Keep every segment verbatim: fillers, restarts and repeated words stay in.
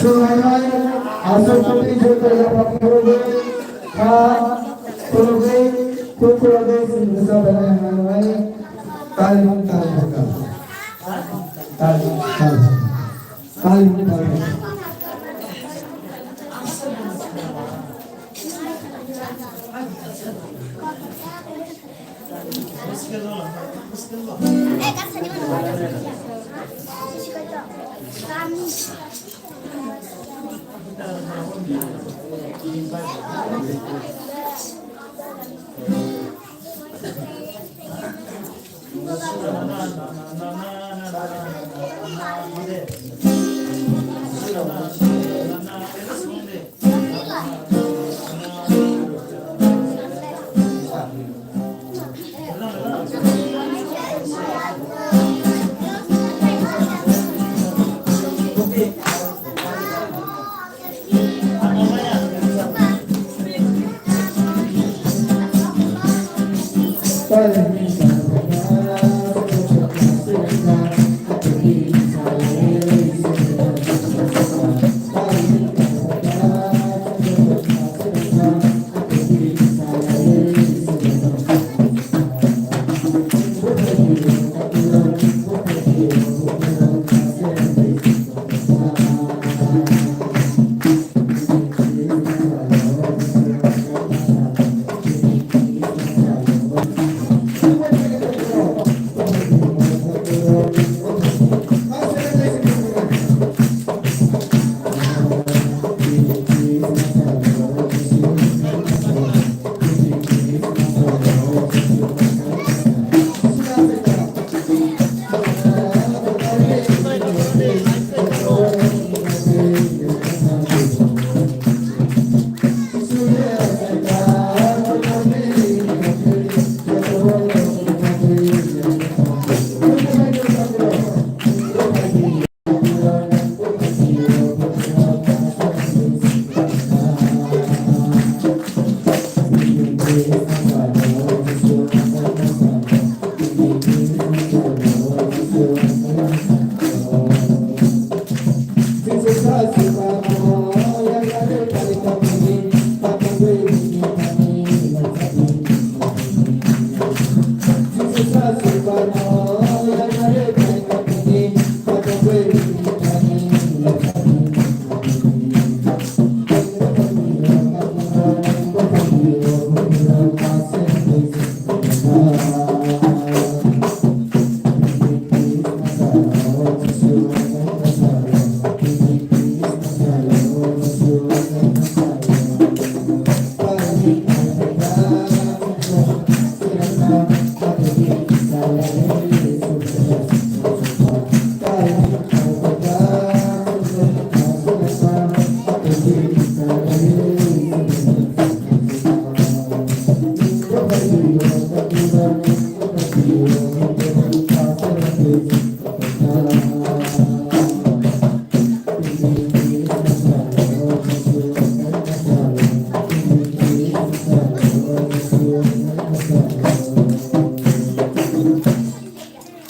Swlainai aswk twi joto yapha khulugwi kha khulugwi khuk khulugwi chwng rwchapnai hwnwi talimung tal rwkha. Talimung tal rwkha. Talimung tal rwkha.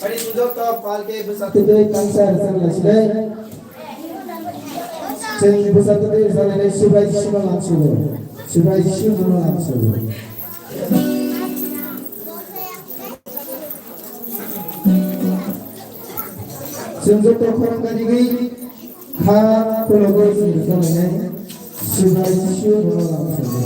Ani sujok to palke bwsa twi tangsa rwchap lai silai. Chwng bwsa twi rwchap lai nai Sibai Jisu no lam sugo. Sibai Jisu no lam sugo. Chwng joto khorang kani gwi kha khulugwi chwng rwchap lai nai Sibai Jisu no lam sugo.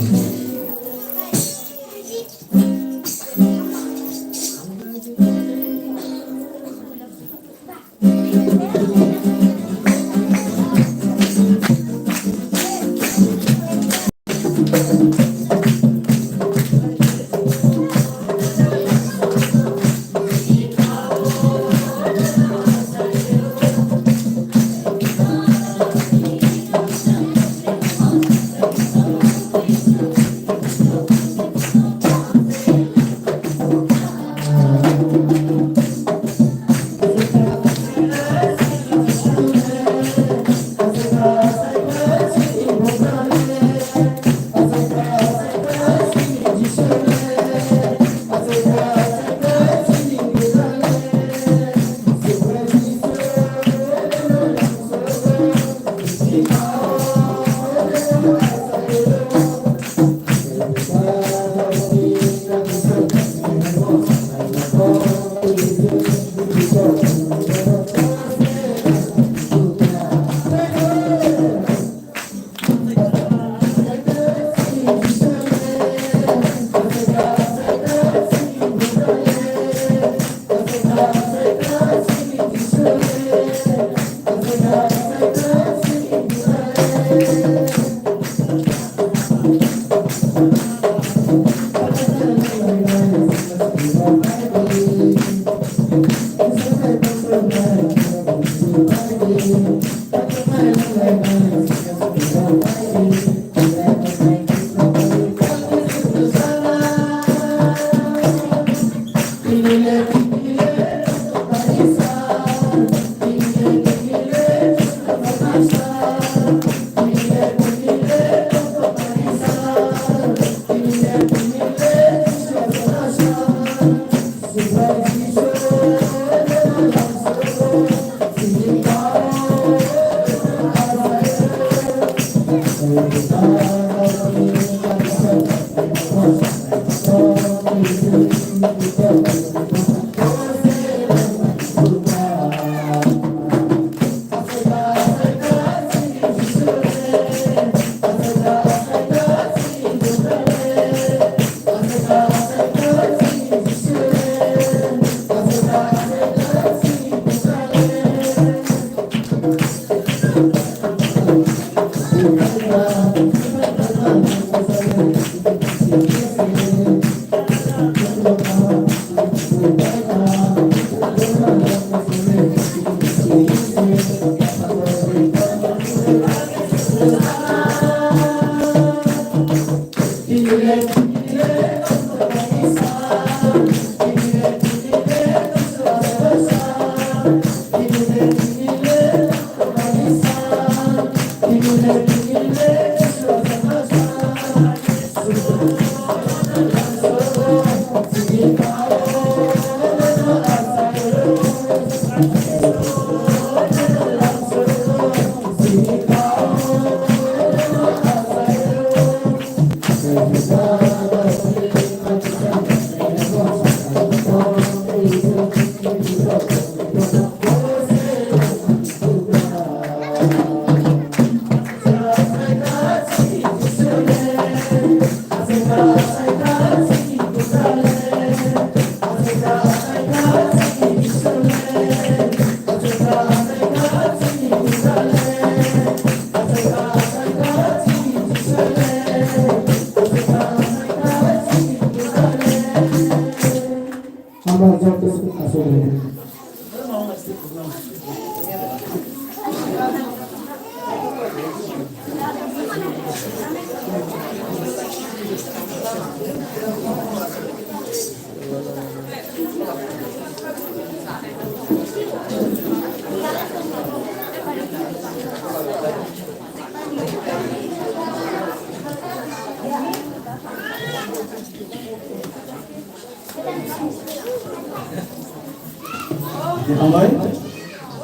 Hambai,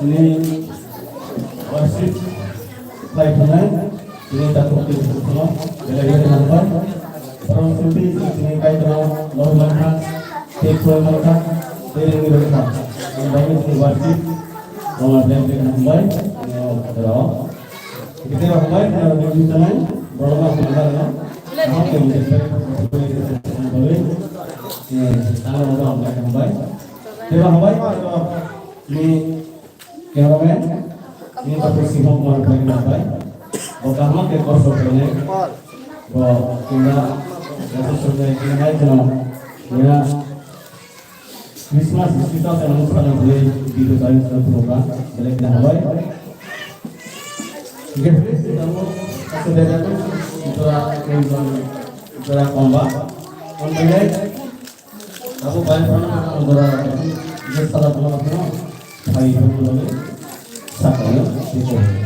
ini wasit. Khlai thangnai, tini takhuk tini takhukno belai belai hambai. Borok sumpi tini kaitorno nohor mankha, tei khulai mankha, tei ringwi rwkha. Ang bai tini warsi, rwma belai belai hambai, tini o khataro. Tini hambai, tini o tini thangnai, borok ma hambai rwno. Kaham khe mungkin belai belai hambai. Tini thangnai rwma hambai hambai. Tini hambai, tini Cameraman, ini Tapu Singho Kumar Bhai Nabai. Bo kaham khe kosto khainai. Bo kunda yasa sumai khainai kheno. Ya Christmas special channel sana bui video channel sana program. Belai kena habai. Gift list kamu kasih dari aku. Jora, jora komba. Komba. Abo bai phano ang jora je sala phano phano phai phano lole sakano tiko.